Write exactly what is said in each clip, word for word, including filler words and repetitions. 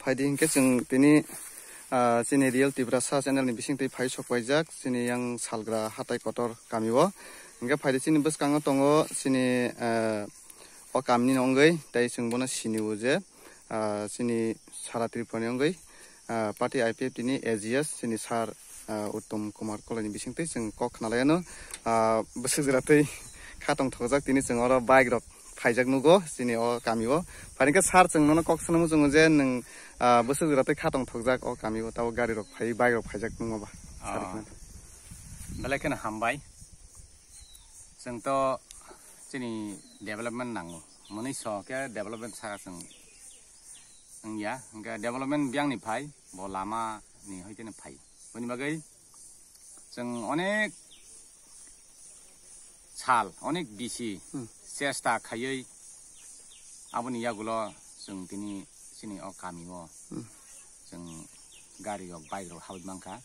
Phaidi hinkhe chwng tini, ah, chini Real Tiprasa channel ni bisingtwi phai sok paijak chini yang salgra hatai kotor kami o. Hinkhe phaidi chini bwskango tongo chini, ah, o kami ni wngwi tei chwng bono sini o je, ah, chini sara Tripura ni wngwi, ah, party I P F T ni A G S chini sir, ah, Uttom Kumar Kolai ni bisingtwi chwng kok khna lai ano. Ah, bwswk jora twi kha tong thokjak tini chwng oro bike rok phaijak nugo chini o kami o. Phai hwnkhe sir chwng nono kok sanamo chwngo je nwng, ah, bwswk jora twi kha tong thokjak o kami o, tabuk gari rok phai, bike rok phaijak nungo ba? Sir Ah. khna. Belai kheno hambai. Chwng to chini development nango. Mwnwi so khe development saka chwng wngya. Hwnkhe development biyang ni phai, bo lama ni hoite no phai. Boni bagwi chwng onek sal, onek bisi Hmm. chesta khaiwi aboni yagulo chwng tini chini o kami o Hmm. chwng gari rok, bike rok habwi mankha.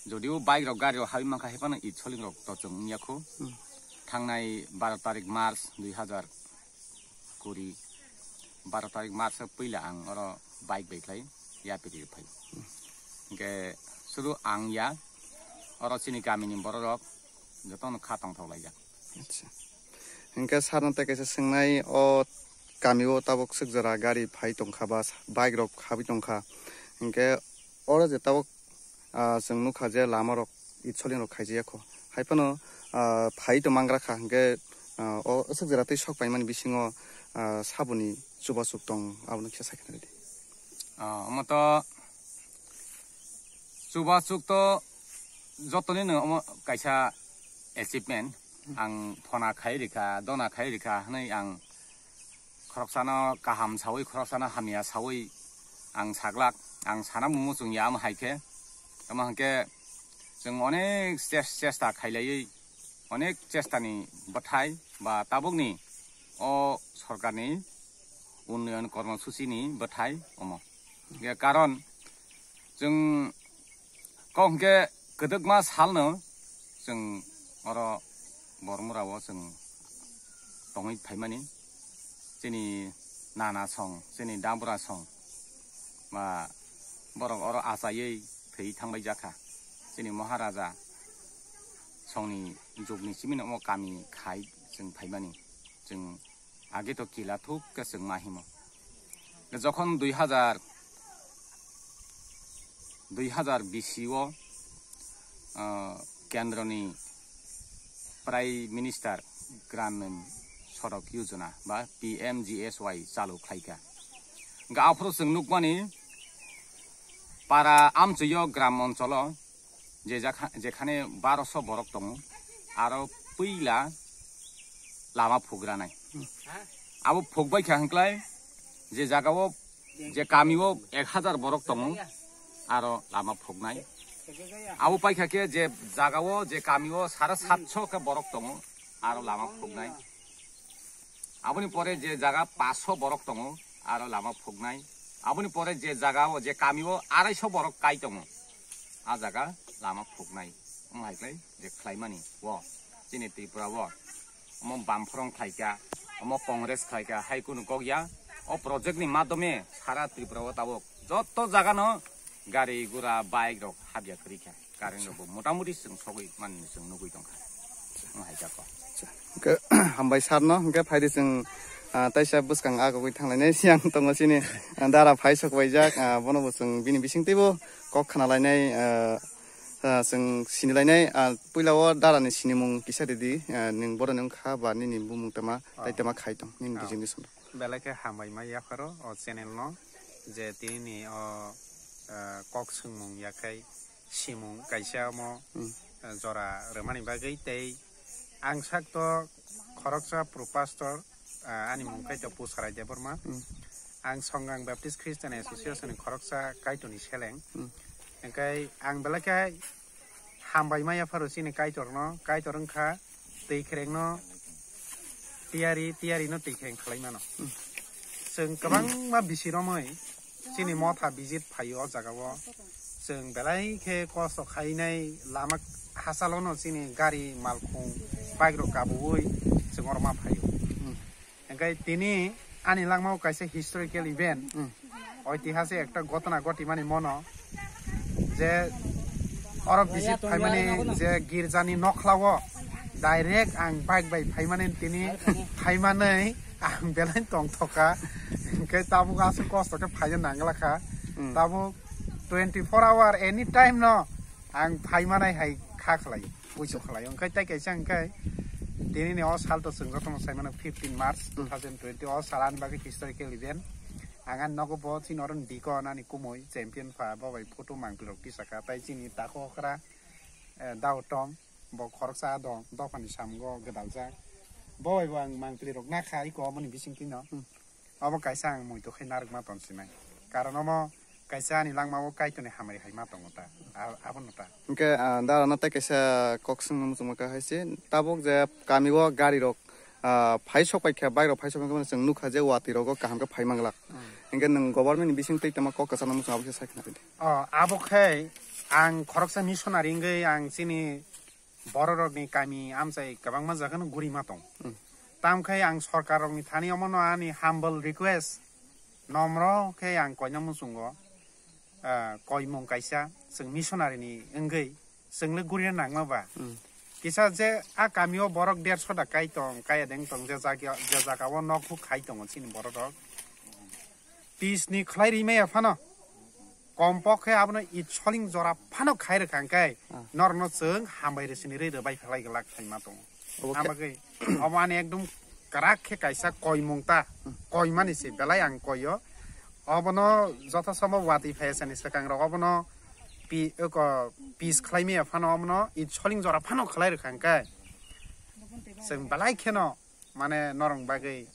Jodio bike rok, gari rok habwi mankha, hai phano itsoling rok to chwng wngya kho. Hmm. Thangnai baro tarik March dui hazar kuri, baro tarik March o puila ang oro bike bai khlai yapiri phai. Hwnkhe sudu ang ya, oro chini kamini bororok jotono kha tongthok laijak. Acha. Hwnkhe sarno tei kaisa swngnai, o kami o tabuk swk jora gari phai tongkha ba bike rok habwi tongkha. Hwnkhe oro je tabuk, ah, chwng nukha je lama rok itsoling rok khaijaya kho. Hai phano, ah, phai to mangra kha, hwnkhe, ah, o swk jora tei sok paimani bisingo, ah, saboni chubasuk tong, abono kisa sakhe nari di. Ah, omo to chubasuk to jotoni no omo kaisa achievement. Ang phona khai rikha, dona khai rikha hwnwi ang khoroksano kaham sawi, khoroksano hamya sawi ang saglak, ang sana mumu chwngya omo hai khe. Tamo hwnkhe chwng onek ches-, chesta khailaiwi, onek chestani bwthai ba tabukni o sorkarni unnoyon kormosuchini bwthai omo. Hwnkhe karon chwng kok hwnkhe kwdwkma salno chwng oro Bormura o chwng tongwi phaimani, chini nana song, chini dabura song, ba borok oro achaiwi thwi thangbai jakha. Chini Maharaja songni jugni simi no omo kami khai chwng phaimani, chwng age to kila thuk khe chwng ma himo. Jokhon dui hazar, dui hazar bisi o, ah, kendroni Prime Minister Gramin Sodak Yojana ba P M G S Y chalu khlaikha. Hwnkhe aphuru chwng nukmani para amchwio gram oncholo je jakha-, jekhane baroso borok tongo, aro puila lama phugranai. Abo phugbai kha hwnkhlai je jagao, je kamio ek hazar borok tongo, aro lama phugnai. Abo paikha khe je jagao, je kamio sare satso khe borok tongo, aro lama phugnai. Aboni pore je jaga paso borok tongo, aro lama phugnai. Aboni pore je jagao, je kamio araiso borok kai tongo, a jaga lama phugnai. Omo hai khlai je khlaimani o chini Tripura o. Omo bamphorong khlaikha, omo Congress khlaikha, hai kunu kok ya. O project ni madhyome sara Tripura o tabuk joto jaga no gari gura, bike rok habya kwrwi kha. Current rok bo motamoti chwng sogwi mani chwng nugwi tongkha. Omo hai jako. Hwnkhe hambai sir no, hwnkhe phaidi chwng, ah, taisa bwskang agogwi thanglainai siyang tongo chini, ah, dara phai sok paijak, ah, bono bo chwng bini bisingtwi bo kok khna lainai, ah, ah, chwng sini lainai, ah, puila o dara ni sinimung kisa ridi, ah, nwng bohrok ni wngkha ba nini bumung tama, ah, tai tama khai tong nini, ah, designation rok. Belai khe hambai ma yapharo o channel no, je tini ni o, ah, kok swngmung yakhai simung kaisa omo, hmm, ah, jora rwmani bagwi tei ang sak to khoroksa pro pastor, ah, ani mung khe to Pusarai Debbarma. Hmm. Ang Songang Baptist Christian Association ni khoroksa Kaitorni seleng. Hmm. Hwnkhe ang belai khe hambai ma yapharo chini Kaitorno, Kaitor wngkha twi khrengno tiyari, tiyarino twi khreng khlai mano. Hmm. Chwng kwbangma bisi romwi chini motha visit phaio o jagao. Chwng belai khe kosto khainai lama hachalono chini gari malkhung bike rok kabuwi chwng oro ma phaio. Hmm. Hwnkhe tini ani langmao kaisa historical event. Hmm. Oitihasik ekta ghotona ghotimani mono je oro visit phaimani je girjani nokhlao direct ang bike bai phaimani tini phaimanwi ang belai tongthokha. Hwnkhe tabuk aswk kosto khe phaina nanglakha. Hmm. Tabuk twenty four hour any time no ang phaimanai hai kha khlai, puiso khlai. Hwnkhe tei kaisa hwnkhe tini ni o sal to chwng jotono sai mano fifteen March two thousand twenty, o sal ani bagwi historical event. Ang ani nogo bo chini oro ni dikon ani kumui champion pha, bo bai photo mangpili rok tisaka, tai chini takhuk okra, eh, Dao Tom, bo khoroksa dong, dophani samungo gwdaljak. Bo bai bo ang mangpili rok nakha iko omoni bisingtwi no. Hmm. Obo kaisa ang muitu khai narwkma tongsinai. Karon omo kaisa ani langmao Kaitorni hamari hai ma tongo ta. A-, abono ta. Hwnkhe, ah, dara no tei kaisa kok swngna muchungma kha hai se, tabuk je kami o gari rok, ah, phai sok pai kha, bike rok phai sok pai kha, chwng nukha je watwi rogo kaham khe phai manglak. Hmm. Hwnkhe nwng government ni bising tei tama kok kwchangna muchung abo khe sai khna rwdi. Oh, abo khai ang khoroksa missionary wngwi ang chini bororokni kami amchai kwbangma jagano gurima tong. Hmm. Tamkhai ang sorkarrokni thani omono ani humble request, nomro khe ang koina muchungo, ah, koimung kaisa chwng missionary ni wngwi chwngno gurina nangma ba. Hmm. Kisa je a kamio borok derso da kai tong, kaya deng tong, je jaga, je jagao nok huk khai tongo chini bororok. Pis ni khlai ri maya phano, kompok khe abono itsoling jora phano khai rwkha hwnkhe, ah, norokno chwng hambai rwsini rwi rwbai phalai glak khaima tongo. Obo khe- Abagwi obo ani ekdom kwrak khe kaisa koimung ta, hmm, koimani se belai ang koio. Obono joto somo watwi phaiya sani swkang rok obono pi-, oko pis khlai maya phano obono itsoling jora phano khlai rwkha hwnkhe chwng belai kheno mane norong bagwi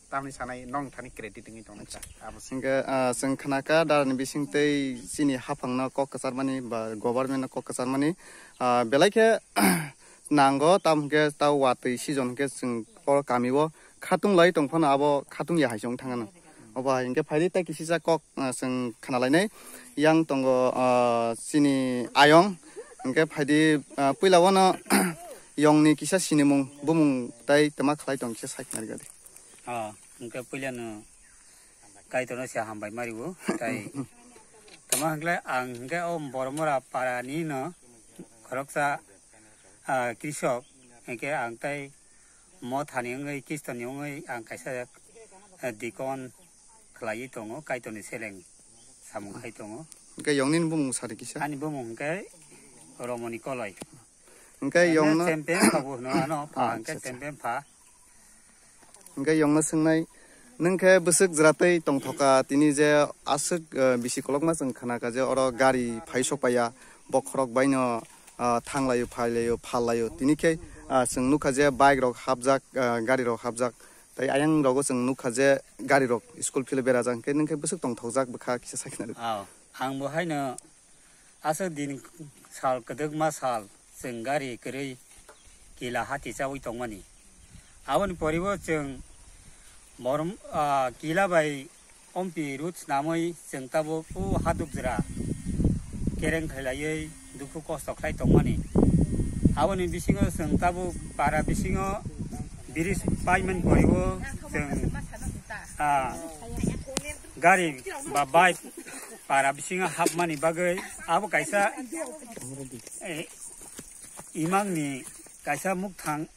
tamni sanai nong thani credit wngwi tongnai ta. Abo se. Hingke, ah, chwng khnaka darani bising tei chini haphangno kok kwcharmani ba government no kok kwcharmani, ah, belai khe nango, tam hingke ta watwi season hingke chwng o kami o khatung lai tong phano abo khatung ya hai se wng thangano. Obo hai hingke phaidi tei kisisa kok, ah, chwng khnalainai. Yang tongo, ah, chini ayong, hingke phaidi, ah, puila wano yongni kisa sinimung bumung tai tama khlai tong kisa sai khna rwgadi. Ah, hingke puila no Kaitorno se hambai mariwo, tai tama hingke ang hingke o Boromora parani no khoroksa, ah, krisok, hingke ang tai mothani wngwi, Kristoni wngwi ang kaisa, eh, dikon khlaiwi tongo, Kaitorni seleng samung khai tongo. Hingke yongni bumung sadi kisa? Ani bumung hingke Romoni Koloi. Hingke yongno champion pha bo hwno ano, pha hingke champion pha. Hingke yongno swngnai, nwng khe bwswk jwra tei tongthoka tini je aswk, eh, bisi kolokma chwng khnakha je oro gari phai sokpaiya, bokhorok baino, ah, thanglaio, phailaio, phallaio. Tini khe, ah, chwng nukha je bike rok hapjak, ah, gari rok hapjak. Tai ayang rogo chwng nukha je gari rok school philo berajak, hwnkhe nwng khe bwswk tongthokjak bwkha kisa sakina rw. Aw, ang bo haino aswk din sal kwdwkma sal chwng gari kwrwi kila hati chawi tongmani. Aboni poribo chwng borom, ah, kila bai ompi route snamwi chwng tabuk o haduk jwra kereng khailaiwi dukhu kosto khlai tongmani. Aboni bisingo chwng tabuk para bisingo bridge paimani poribo chwng, ah, gari ba bike para bisingo hapmani bagwi abo kaisa, eh, imangni kaisa mukthang,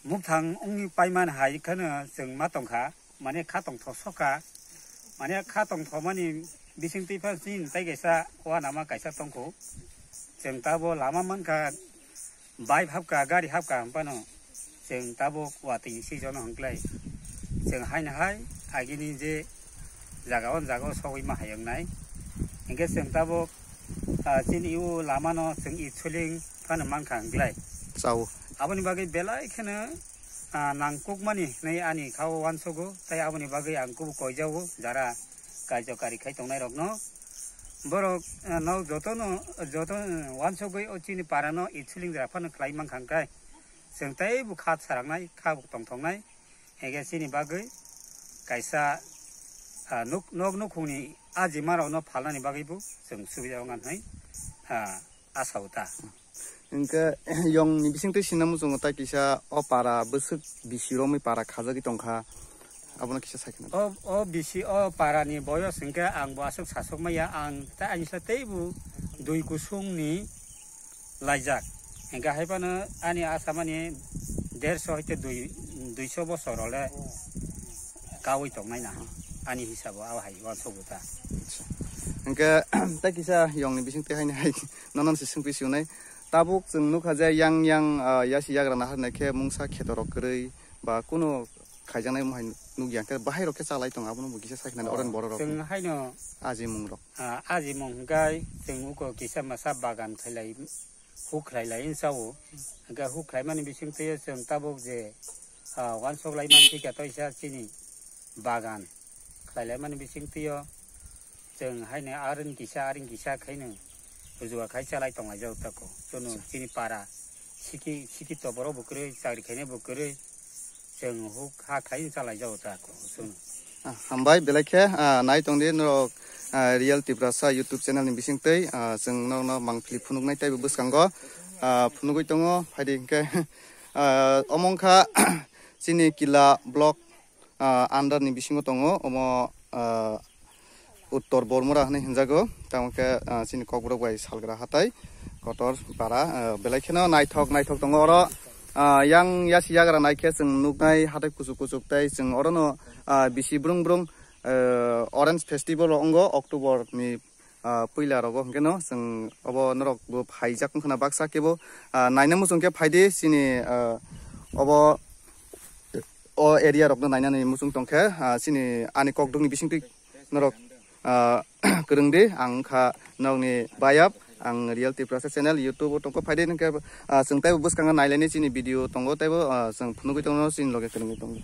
mukthang wngwi paimani hai kheno chwng ma tongkha, mane kha tongthok sokha, mane kha tongthokmani bisingtwi pha chini tai kaisa uanama kaisa tongkho, chwng tabo lama mankha, bike hapkha, gari hapkha, hwnphano chwng tabuk watwi season hwnkhlai. Chwng haino hai agini je jaga o, jaga o sogwi ma hai wngnai. Hinkhe chwng tabuk, ah, chini o lama no chwng itsoling phano mankha hwnkhlai. Chao. Aboni bagwi belai kheno, ah, nangkukmani hinwi ani kha o uansugo, tei aboni bagwi ang kubui koijago jara karjokari khai tongnai rokno. Borok, ah, no jotono, joto, ah, uansugwi o chini para no itsoling jora phano khlai mankha hwnkhe. Chwng teibo kha saraknai, kha bo tongthoknai. Hinkhe chini bagwi kaisa, ah, nuk-, nok nukhungni a jimarokno phalnani bagwibo chwng subida wngkha hwnwi, ah, asa o ta. Hinkhe yongni bisingtwi sinna muchungo tai kisa o para bwswk bisi romwi para khajagwi tongkha. Abono kisa sai khna. O, o bisi, o para ni boyos hwnkhe ang bo aswk sasok maya, ang ta ani sa teibo dui kusung ni laijak. Hwnkhe hai phano ani asa mani derso hoite dui, duiso bosor ole kawi tongnai na ani hisabo abo hai uansuk ta. Acha. Hwnkhe ta kisa yong ni bising tei hai ni hai nono se swngwi siunai. Tabuk chwng nukha je yang yang, ah, yasi yagra nahar nai khe mungsa kheto rok kwrwi ba kuno khaijaknai mohai nukya khe bahai rok khe chalai tong abono bo kisa sai khna. Oh, oren borok rok chwng haino ajimung rok. Ah, ajimung hwnkhe chwng uko kisa masa bagan khailai, huk khlai lai wng chao. Hwnkhe huk khlai mani bising twi chwng tabuk je, ah, uansuk lai man thika toisa chini bagan khlai lai mani bising twi chwng haino arin kisa arin kisa khaino rujua khai chalai tong lai jao tako. Chwng chini para siki, siki to borok bo kwrwi, chakri khainai bo kwrwi, chwng huk ha khai chalai jao tako chwng. Ah, hambai belai khe, ah, nai tong di norok, ah, Real Tiprasa YouTube channel ni bising twi, ah, chwng norokno mangpili phunuknai teibo bwskango, ah, phunugwi tongo. Phaidi hwnkhe, ah, omo wngkha chini Kila block, ah, under ni bisingo tongo, omo, ah, Uttor Bormura hinui hinjago. Tamo khe, ah, chini Kokborok bai salgra hatai kotor para, ah, belai kheno naithok naithok tongo oro. Ah, yang yasi yagra nai khe chwng nuknai hatai kuchuk kuchuk tei chwng orono, ah, bisi brung brung, ah, Orange Festival o wngo October ni, ah, puila rogo hwnkhe no chwng obo norok bo phaijak wngkhana baksa kebo, ah, naina muchung khe phaidi chini, ah, obo o area rokno nainani muchung tongkhe, ah, chini ani kokdukni bisingtwi norok, ah, kwrwng di, ang wngkha nokni bayap, ang Real Tiprasa channel YouTube o tongkha, phaidi hwnkhe, ah, chwng teibo bwskango nailaini chini video tongo, teibo, ah, chwng phunugwi tongo, chini loge kwrwngwi tongo.